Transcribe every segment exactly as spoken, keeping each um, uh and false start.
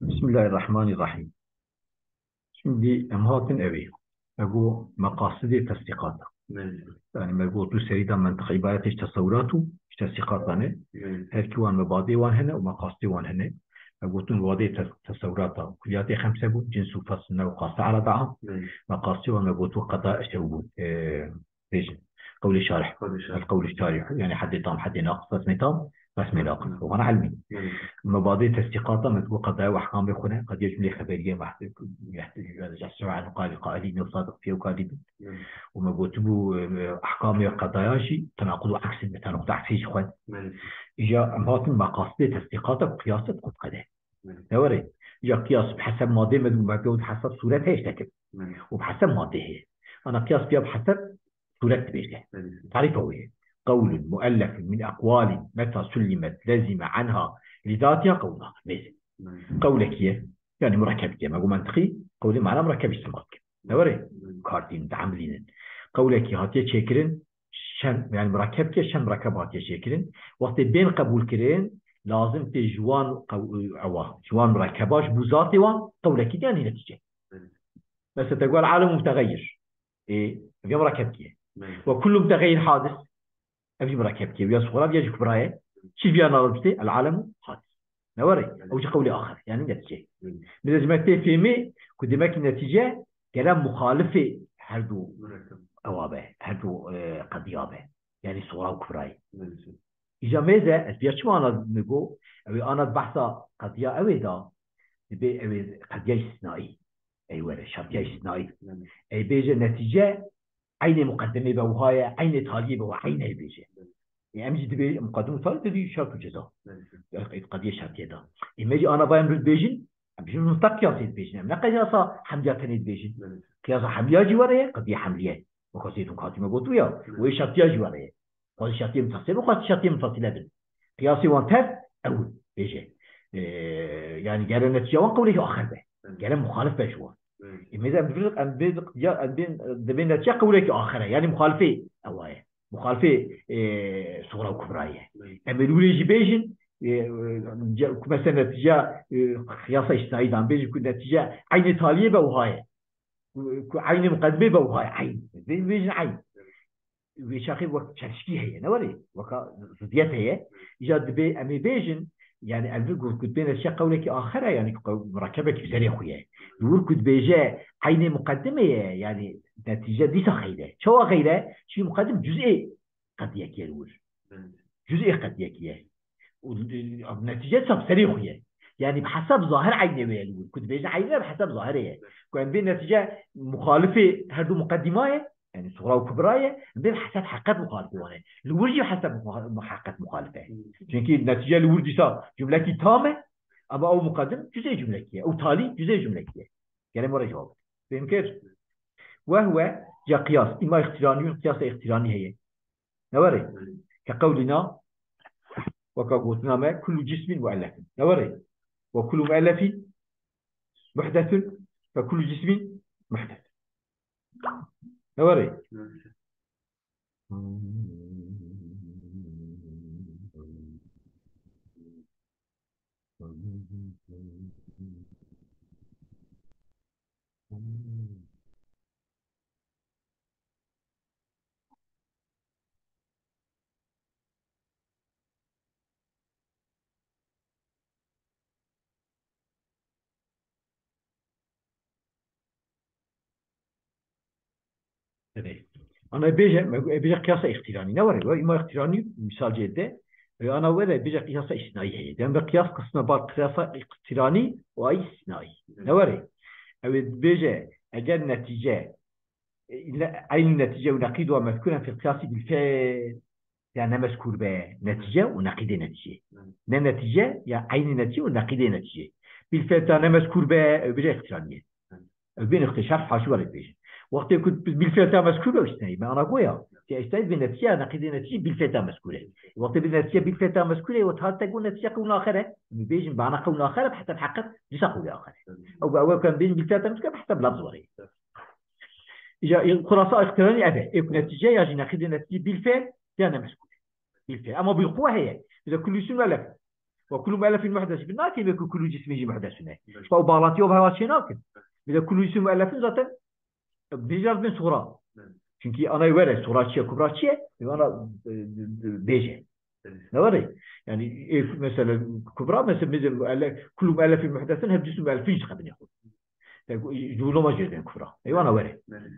Bismillahirrahmanirrahim. Şimdi em hatin evê. Me got meqasidê tesdîqata. Yani me got tu serî de mentiq îbaret ji tesewurat û ji tesdîqata ne. Her kî wan mebadê wan hene û meqasidê wan hene. Me gotin wadê te-, tesewurata kuliyatê xemse bû, cins û fasl ne û xasse arada am. Meqasidê wan me got qeda eşew bû. E, bêjin. Qewlê şarih. Qewlê şarih. El qewlê şarih. Yani heddê tam, heddê naqis, resmê tam, resmê naqis. Hı. O bana ilmi. Evet. Mebadê tesdîqata me digot qedaya û ehkamê xwe ne, qediya cumlê xeberiye, mehdû, mehdû, yani, cesû an qali qailî, ne sadiq fiye û kalî bin. Evet. Û me gotibû, e, ehkamê qedaya jî tenaqud û aks in, tenaqud û aksê jî xwe. Evet. Îja em hatin meqasidê tesdîqata qiyas e, qut qede. Evet. Ne were? Îja qiyas bi hesab madê me digot, me got hesab sûret heye ştekir. Evet. Û bi hesab madê heye. Ana qiyas piya bi hesab sûret dibêje. Evet. Tarîfa wê ye. Qewlun muellefun min eqwalin meta sullimet lezime anha lizatiha qewlun axir. Mêze. Evet. Qewlekî ye. Yani murekkebkî ye. Me got mentiqî qewlê mana murekkeb îstîmal dikin. Ne were? Evet. Kar tînin, diemilînin. Qewlekî hatiye çêkirin, şen, yani murekkebkî ye, şen murekkeb hatiye çêkirin. Wextê bên qebûl kirin, lazim tê ji wan qew-, ewa, ji wan murekkeba, ji bo zatê wan qewlekî de, yani netîce. Evet. Mesela te got el alemu mutegeyir. Ê, ev ya murekkebkî ye. Evet. Ve kullu mutegeyir hadis. Ev jî murekkebkî ye. Ya suxra, ya jî kubra ye. Çi viya nalibistê? El alemu hadis. Ne were? Evet. Ew jî qewlê axir. Yani netîce. Evet. Mesela ji me tê fêmê ku demek netîce gere muxalifê her du Murekkeb. ewa be. Her du, e, qediya be. Yani suxra û kubra ye. Evet. Îja mêze, ez viya çima ana digo? Ew ê ana behsa qediya ew ê da. Dibê ew ê qediya îstisnaî. Ey were, şertiya îstisnaî. Ey bêje netîce eynê muqedimê be wiha ye, eynê taliyê be wiha, eynê bêje. Ê em jî dibê muqedim û talî dibî şert û ceza. Ê qediyê şertiyê de. Ê me jî ana va em bibêjin, em jî mutlak qiyasê dibêjin. Em ne qiyasa hemliya tenê dibêjin. Qiyasa hemliya jî were ye, qediye hemliye. Weka Seydûn Katî me gotiye, wê şertiya jî were ye. Xwezî şertiyê mutesîl bin, xwezî şertiyê mutesîle bin. Qiyasê wan tev ew in, bêje. Ee, yani gere netîceya wan qewlekî axir be. Gere muxalif be ji wan. Ê mêze em dibir, em bê, ya, em bên, dibê netîce qewlekî axir e. Yani muxalifê ewa ye. Muxalifê, e, suxra û kubra ye. Em ê li wir jî bêjin, e, e, ku mesela netîceya, e, qiyasa îstisnaî dan bêjin ku netîce eynê taliyê be wiha ye. Ku, ku eynê muqedimê be wiha ye. Eyn. Bê-, bêjin eyn. Wê çaxê wek çelişkî heye, ne were? Weka zidiyet heye. Îca dibê em ê bêjin, yani em bi got ku dibê netîce qewlekî axir e, yani ku qew-, murekkebekî bi serê xwe ye. Li wir ku dibêje eynê muqedimê ye, yani netîce dîsa xeyr e. Çawa xeyr e? Çünkü muqedim cuz'ê qediyekî ye li wir. Cuz'ê qediyekî ye. Û, e, netîce dîsa bi serê xwe ye. Yani bi hesab zahir eynê wê ye li wir. Ku dibêje eynê bi hesab zahirê ye. Ku em bê netîce muxalifê her du muqedîma ye, yani suxra û kubra ye, em bê bi hesab heqet muxalifê wan e. Li wir jî bi hesab muha-, heqet muxalif e. Çünkü netîce li wir dîsa cumlekî tam e, ama ew muqedim cuzê cumlekî ye. Ew talî cuzê cumlekî ye. Gerek were cevap. Fêm kir? Wehwe ya qiyas, îma îqtîranî û qiyasa îqtîranî heye. Ne were? Ke qewlîna, weka gotina me, kullu cismin muellefin. Ne were? Ve kullu muellefin muhdethun ve kullu cismin muhdeth. Ne were? Erê. Ana bêje, me got, e, bêje qiyasa îqtîranî. Ne were? Were îma îqtîranî, misal cê de. E, ana were, bêje qiyasa îstinayî heye. Dem ve qiyas qisme bar qiyasa îqtîranî û ay îstinayî. Ne were? Ew ê bêje, eger netîce, e, ne, eynî netîce û neqîd wa mezkûren fil qiyasî bil fe-, ya ne mezkûr be netîce û neqîdê netîcê. Ne netîce ya eynî netîce û neqîdê netîcê. Bil fe ta ne mezkûr be, ew bêje îqtîranî ye. Ew bê nixtê şerh haşî were dibêjin. Wextê ku bil fe ta mezkûr be, ew îstinayî. Me ana goya. Tê îstinayî bê netîce ya neqîdê netîcê bil fe ta mezkûr e. Wextê bê netîce bil fe ta mezkûr e, wextê hate got netîce qewlun axir e. Em bêjin bana qewlun axir e, bi hesab heqet dîsa qewlê axir e. Ew, ew, ew em bêjin bil fe ta mezkûr e, bi hesab lafz were. Îja, e, xulasa îqtîranî ev e. Ê ku netîce ya jî neqîdê netîcê bil fe ya ne mezkûr e. Bil fe. Ama bil quwe heye. Mesela kullu ismin muellef. Ve kullu muellefin muhdes. Bi nakê me ku kullu cismin jî muhdesun e. Evet. Ji xwe ew bağlantî ew hewa çê nakin. Bir de kullu cismin muellefin zaten, e, bêjî ya bin suğra. Evet. Çünkü anayê were, suğra çi ye, kubra çi ye? E, ana, e, e, bêje. Evet. Ne var ya? Yani, e, mesela, kubra, mesela, bizim muelle-, kullu muellefin muhdesin, hep cismin muellefin jî dixebinê xwe. Yani, ji wilo me jê dibên kubra. Eywana were. Evet.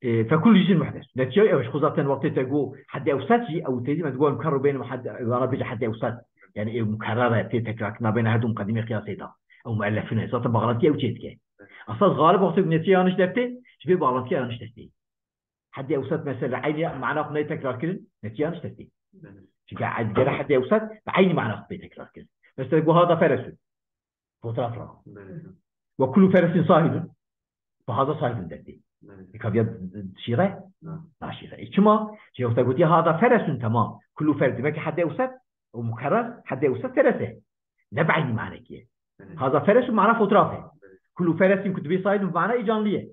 E, fekullu cismin muhdes. Netice ew, ji xwe zaten wextê te got hedde ewsat jî, ew têdî me digot mukerrer beyne hedde, wana bêje hedde ewsat. Yani ew mukerrer e, tê tekrarkirina beyne her du muqedîmê qiyasê de. Ew muellefin e. Zaten bağlantî ew çê dike. Esas galib wextê ku netice yanlış dertê, ji vê bağlantiya yanlış dertê. Hedde ewsat mesela eynî mana xwe neyê tekrar kirin, netice yanlış dertê. Çünkü gere hedde ewsat bi eynî mana xwe tê tekrar kirin. Mesela got hada feresun. Fotoğraf ra. Belê. Ve kullu feresin sahibun. Ve hada sahibun dertê. Belê. E, kaviya şîre? Na. Na şîre. E, çima? Çi yoksa gotiye hada feresun, tamam. Kullu fers demek ki hedde ewsat, o mukerrer, hedde ewsat ferese. Ne bi eynî manekî ye. Belê. Hada feresun mana fotoğraf e. Belê. Kullu feresin ku dibê sahibun mana e canlı ye.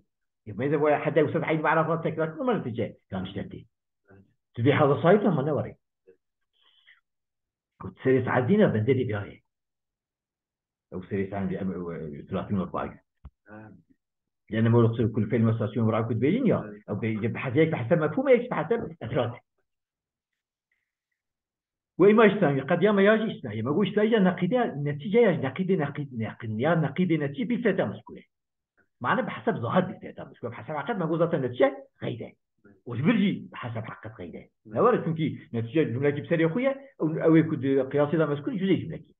E, meyze bu hedde ewsat eynî mana falan tekrar kılma netice. Yanlış dertê. Belê. Tu dibê hada sahibun ama ne var e? Serê sahdîne benderi bir ay. Ew serê sen em, ew, ew, Selahattin Orbaî. Ha. Yani, mor xsir kulfel mesasyon bırak kut beyin ya. Evet. Ew be, bi hesab, yek bi hesab mefhum, yek bi hesab efrad. Ve ima İslamî, qediya me ya jî İslamî. Me got İslamî ya neqîde, netice ya jî neqîde, neqîd, neqîd, ya neqîde netice bir feta mezkure. Mane bi hesab zahir bir feta mezkure. Bi hesab hakikat me got zaten netice gayde. O ji bir jî bi hesab hakikat gayde. Ne var çünkü netice cümleki bi serê xwe ye, ew, ew ê ku di qiyasê de mezkure cüzê cümleki.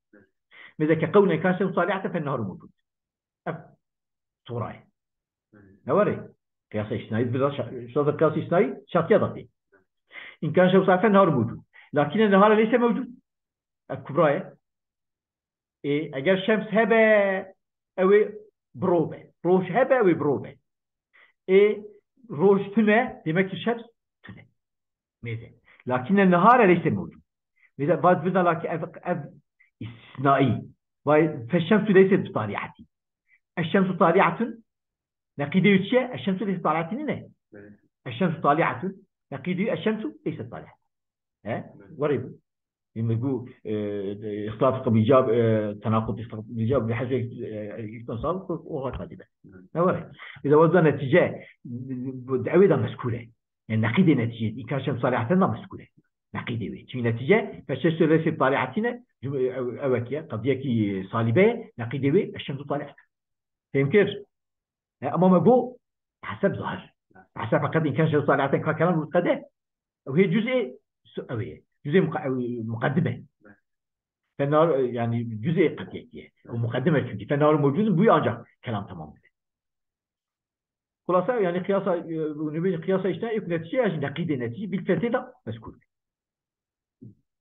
Mesela ke qewlen kan şems saliheten fen neharu mevcud. Ev Torayê. Ne were? Qiyasa îstinayî, bir de şa-, şartı qiyasa îstinayî şartiya da tê. İmkan şems saliheten fen neharu mevcud. Lakine nehara leyse mevcud. Ev kubra ye. Ê, eger şems hebe, ew ê bi ro be. Roj hebe, ew ê bi ro be. Ê, roj tune, demek ki şems tune. Mêze. Lakine nehare leyse mewcud. Mêze, vat bida laki ev, ev istisnai. Vay, feşşemsu leyse bi taliati. Eşşemsu taliatun. Neqîdê wî çi ye? Eşşemsu leyse taliatun ne? Evet. Eşşemsu taliatun. Neqîdê wî eşşemsu leyse taliatun. He? Evet. Were bu. Yine bu, e, e, ihtilaf kabul cevap, e, tenakut ihtilaf kabul cevap, bir hece, e, ihtilaf sağlık, o, o hak hadi be. Evet. Ne var? Bir de wazda netice, bu, bu, evi de mezkure. Yani neqîdê neticê, înkar şems saliheten de mezkure. Neqîdê wê. Çünkü netice, feşşemsu leyse taliatine, cümle, ev, ev ki, qadiyekî salibe, neqîdê wê, eşşemsu taliat. Fehim kir? E, ama me got, hesab zahir. Hesab fakat îmkan şems saliheten ka kelam mutqede. Ew hê cüzê, ew hê. Cüzê muqa-, ew muqeddime. Fenar, yani cüzê qediyetiye. O muqeddime çünkü. Fenar mevcudun bu ancak kelam tamam. Xulasa, yani qiyasa, e, nübeyni qiyasa işte, yok netice ya jî neqîdê netice, bil fetê de mezkur.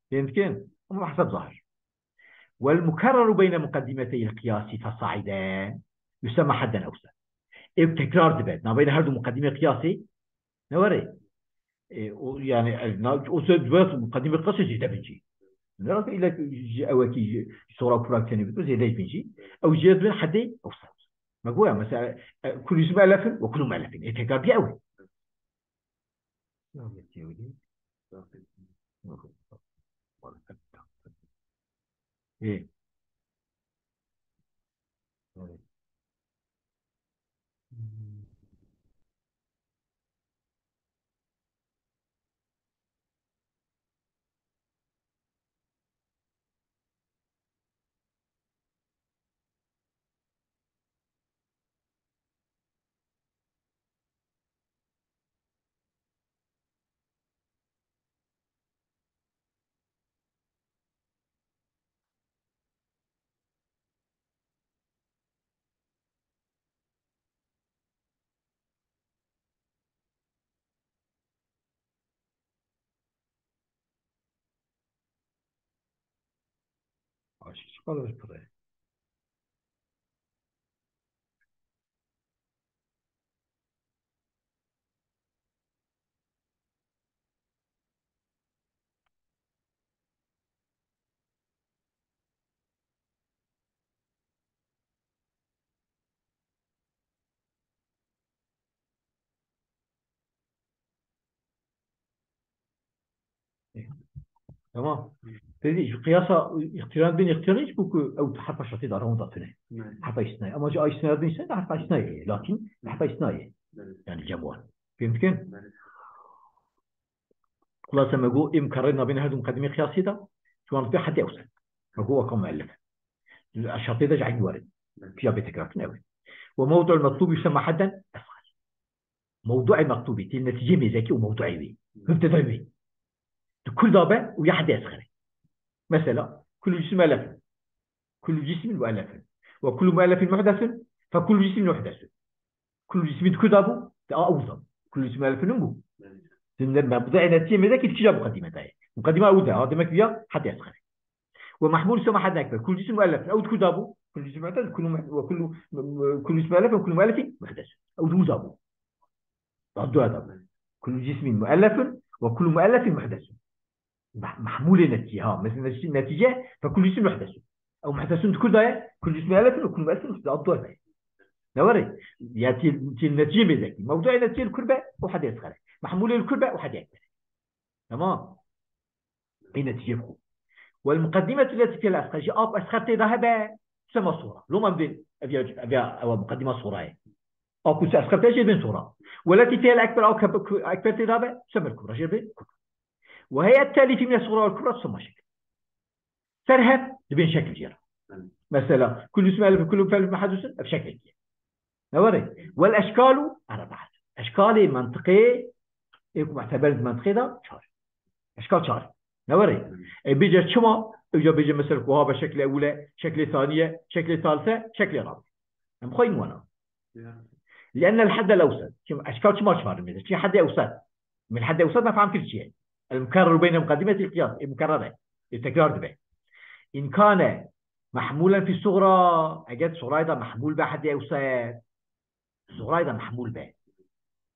Fehim dikin? Ama hesab zahir. Vel mukerreru beyne muqeddimeteyil qiyasi fesaide yusemma hedden ewse. Ev tekrar dibe. Nabeyne her du muqeddime qiyasî ne were? E, o, yani, e, na, o se duet muqeddime qiyasî zêde bin jî. Ne rast ile ji ewekî ji sora kura kenî bitu zêde bin jî. Ew jê dibin hedê ewse. Me goya mesela, e, kullu ismi elefin ve kullu muellefin. E, tekrar diye ew. Ê. Aşk çıkarır buraya. Tamam. Sêdî, ji qiyasa îqtîran bên îqtîran hiç bû ku ew herfa şertê de rewanda tune. Herfa îstinayê. Ama ji a îstinayê din îstinayê de herfa îstinayê ye. Lakin herfa îstinayê ye. Yani cem wan. Fêm dikin? Xulase me got, ê mukerrer nabêne her du muqedimê qiyasî de, ji wan dibê hedê ewsat. Me got, weka muellif. Şertê de ji eynî werin. Piya bê tekrar kin ew e. Ve mewdu'ul metlubi yusemma hedden esxer. Mewdu'ê mektubî, tê netîcê mêzekî û mewdu'ê wî. Mubtedayê wî. Di kul de be û ya hedê esxerê. Mesela, kullu cismin muellefun. Kullu cismin muellefun. Ve kullu muellefin muhdesun. Fe kullu cismin muhdesun. Kullu cismin di kul de bû, di a ew de. Kullu cismin muellefun bû. Şimdi mewdu'ê netîcê mêzekî di kîja muqedîme de ye. Muqedîma ew de, ha, demek ya hedê esxerê. Ve mahmul yusemma hedden ekber. Kullu cismin muellefun. Ew di kul de bû. Kullu cismin muellefun. Kullu muh-, ve kullu, kullu cismin muellefun, kullu muellefin muhdesun. Ew di wî de bû. Di dua de bû. Kullu cismin muellefun ve kullu muellefin muhdesun. Mah-, mahmulê netîce, ha. Mesela netîce, netîce, fe kullu cismin muhdesun. Ew muhdesun di kul de ye. Kullu cismin muellefun ve kullu muellefin muhdesun. Di dua de ye. Ne were? Ya tê, tê netîcê mêzekî. Mewdu'ê netîcê li kul be, ew hedê esxerê. Mahmulê li kul be, ew hedê ekberê. Tamam. Ê netîcê bixwe. Wel muqeddimetu leti fiyel esxer. Jî a ku esxer tê de hebe, tusemma suxra. Loma em dê, ev ya, ev ya, ewa muqeddima suxra ye. A ku esxer tê jê bên suxra. Weleti fiyel ekber, a ku ekber tê de be, tusemmel kubra. Jê bên kubra. Ve heyet telîfî mine suxra vel kubra tusemma şekil. Ser hev dibên şekil jê re. Mesela, kullu ismi elif, kullu felif mehadusun, ev şeklekî ye. Ne were? Wel eşkalu erbaat. Eşkalê mentiqê, ê ku muteber di mentiqê de çar. Eşkal çar. Ne were? E bêce çima? Ewca bêce mesela ku ha be şeklê ewil e, şeklê thaniye, şeklê thalithe, şeklê rabi. Em xweyîn wana. Li'ennel heddel ewsat. Çim eşkal çima çar mêze? Çi hedê ewsat. Min hedê ewsat me fehm kir çi ye? El mukerreru beyne muqeddimetil qiyas. E mukerrer e. E tekrar dibe. İn kane mahmulen fi sugra. Eger sugrayê de mahmul be hedê ewsat. Sugrayê de mahmul be.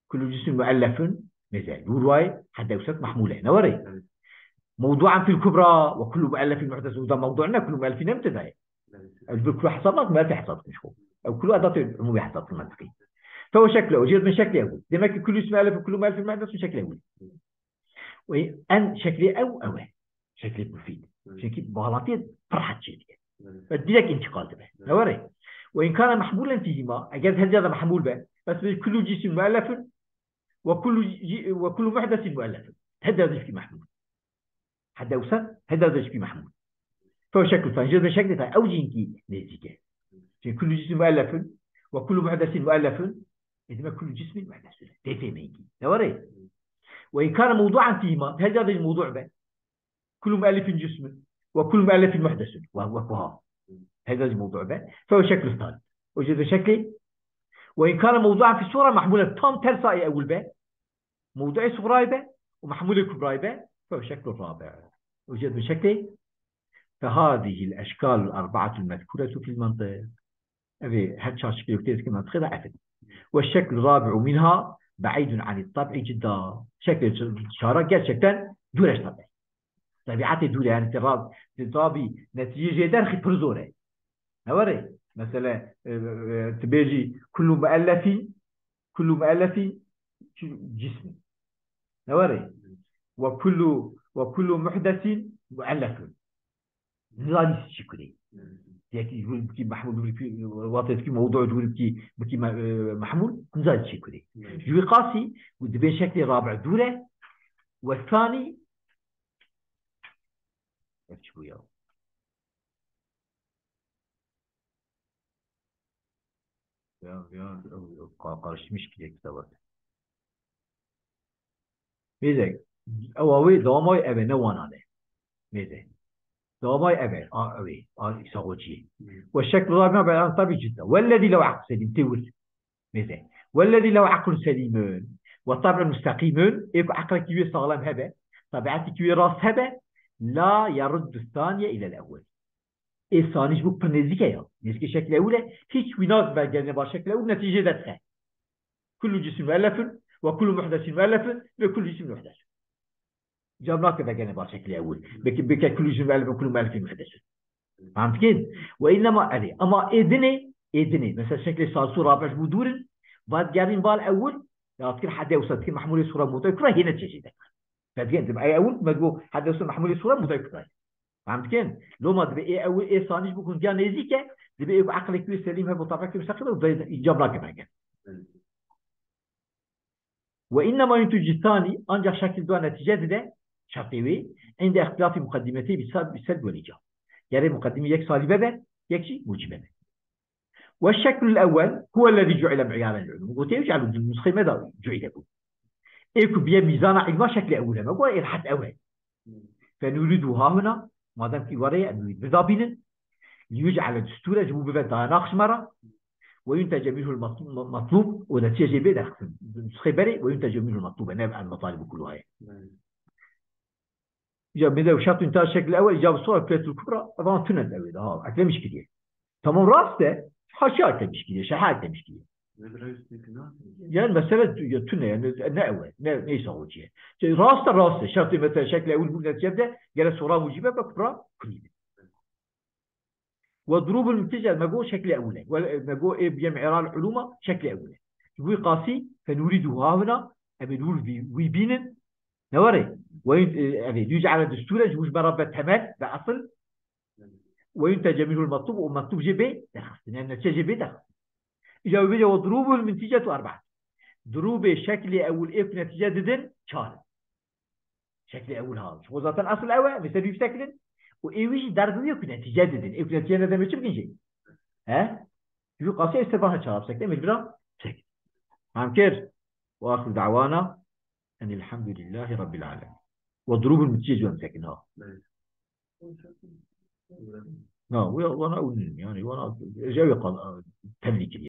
Kullu cismin muellefun. Mêze. Li wir wayê hedê ewsat mahmul e. Ne were? Mewdu'an fil kubra ve kullu muellefin muhdesun. Da mewdu' ne, kullu muellefin ne mubteda ye. Ez bi kullu hesab nakim, muellefê hesab kin xwe. Ew kullu edatê umumî hesab kin mentiqî. Fe ve şekle, o jê dibin şeklê ew. Demek ki kullu ismi elif, kullu muellefin muhdesun şeklê ew. Ve en şeklê ew, ew e. Şeklê mufîd. Çünkü bağlantı pir rehet çêdike. Ve direkt intikal dibe. Ne were? Ve in kana mahmulen fihima, eger her yerde mahmul be, bes bir kullu cisim muellefun, ve kullu ci-, ve kullu muhdesin muellefun. Her yerde bir mahmul. Hedê ewsat, hedê ewsat jî mahmul. Fe şeklu thani, jê dibin şeklê thani. Ew jî hinkî nêzîk e. Çünkü kullu cismin muellefun ve kullu muhdesin muellefun. E demek kullu cismin muhdesun. Tê fêmê hinkî. Ne were? Ve in kana mewdu'an fihima, her yerde jî mewdu' be. Kullu muellefin cismun ve kullu muellefin muhdesun. Ve, ve, ve. Her yerde jî mewdu' be. Fe şeklu thani. O jê dibin şeklê. Ve in kana mewdu'an fi sura mahmulen, tam tersa ê ewil be. Mewdu'ê suxrayê be û mahmulê kubrayê be, fe şeklu rabi'. Û jê dibin şeklê. Fe hazihil eşkalul erba'atul mezkuretu fil mantiq. Ev ê her çar şeklê ku tê dikin mantiqê de ev in. Ve şeklu rabi'u minha ba'idun anit tab'i cidda. Şeklê ç-, çara gerçekten dûr e ji tabî. Tabiatê dûr e, yani ti ra-, ti tabî netîcê jê derxî pir zor e. Ne were? Mesela, e, e, tu bêjî kullu muellefî, kullu muellefî cismin. Ne were? Ve kullu, ve kullu muhdesin muellefun. Nizanî çi kurê. Yekî ji wir bikî mahmûl, ji wir bikî, wextê dikî mewdu, ji wir bikî, bikî me-, e, mahmûl, nizanî çi kurê. Ji wî qasî, û dibê şeklê rabi' dûr e, we sanî, ev çi bû ya? Ya, ya, ew, ew, ka-, karışmış ki kitaba. Mêze, ew awê dawamay ev e, ne wanan e. Mêze. Dawamay ev e, a, ew ê, a, îsaxociyê. Ve şeklu rabîna be an tabî cidda. Wellezî lew aql selîm, tê wir. Mêze. Wellezî lew aqlun selîmun ve tab'un musteqîmun, ê ku aqlekî wê saxlem hebe, tabiatekî wê rast hebe, la yeruddu thaniye ilel ewwel. Ê sanî ji bo pir nêzîk e ya. Nêzîkê şeklê ewil e. Hiç wî navegerîne bar şeklê ewil, netîcê derdixe. Kullu cismin muellefun ve kullu muhdesin muellefun ve kullu cismin muhdesun. Cem nake vegerîne bar şeklê ewil. Bike, bike kullu cismin muellefun, kullu muellefin muhdesun. Fehm dikin? Ve innema, erê. Ama ê dinê, ê dinê. Mesela şeklê salisu rabi' ji bo dûr in. Vadigerîn bal ewil. Ya dikir hedê wisa dikir mahmûlê sura mutay kura hêne çeşî de. Fedgen, ey ewil, me digo hedê wisa mahmûlê sura mutay kura. Fehm dikin? Loma dibe ê ew ê sanî ji bo ku hindiya nêzîk e, dibe ê ku eqlekî wê selîm hebe, tabekî mustaqîm e, û vê îcab nake me gel. Ve innema yunticu sanî, ancak şekil dua netice dide, şertê wê, inde ihtilafî muqeddimetê bi sel-, bi sel wel îcab. Gerê muqeddimî yek salîbe be, yek jî mucibe be. Ve şeklul ewwel huwellezî cu'ile mi'yaren lil ulum. Gote ew jî elo di nusxê me de cu'ile bû. Ê ku biye mîzana ilma şeklê ewil e. Me got ê rehet ew e. Fe nuridu hahuna, madem ki ware ye, em wî bida bînin. Liyuc'ele dustûre, ji bo bibe dayanak ji me re. Ve yuntece minhul matl-, matlûb, û netîce jê bê derxistin. Nusxê berê, ve yuntece minhul matlûb, ne el metalib kulluha ye. Îca bide û şertun ta şekil ewel, îca bi sura Kuletul Kubra, evan tunen ew ê de, ha, eklemiş kiriye. Tamam, rast e. Haşa eklemiş kiriye, şerha eklemiş kiriye. Yani mesele tu-, ya tune yani ne ew e, ne, neyse o çiye. Şey, rast e, rast e. Şertê mesela şekli ewil bû netice de, gere sura mucibe be kubra kulî be. Ve durubul mutice, me go şekli ewil e. Ve me go ê biye mi'ral uluma şekli ewil e. Ji bo wî qasî fe nuridu hahuna, em ê nur vî, wî bînin. Ne were? Ve yun-, e, ev ê, yuc'ele dustûre, ji bo ji me re be temel, be esil. Ve yuntece minhul matlûb, û matlûb jê bê derxistin. Yani netice jê bê derxistin. Îca wê bêje ve durubul muticetu erbaet. Durubê şeklê ewil ê ku netice didin, çar in. Şeklê ewil ha. Ji xwe zaten esil ew e, mesela yüksek in. Û ê wî jî derdibiye ku netice didin. Ê ku netice nedin, çi bikin jê? He? Ji wî qasî ê ser van çar bisekine, mecbura bisekine. Fehmkir? Ve axiru da'wana enilhamdülillahi rabbil alemin. Ve durubul mutice jî em bisekine ha. Na, wana ew nin, yani wana, ew qal-, temlî kiriye.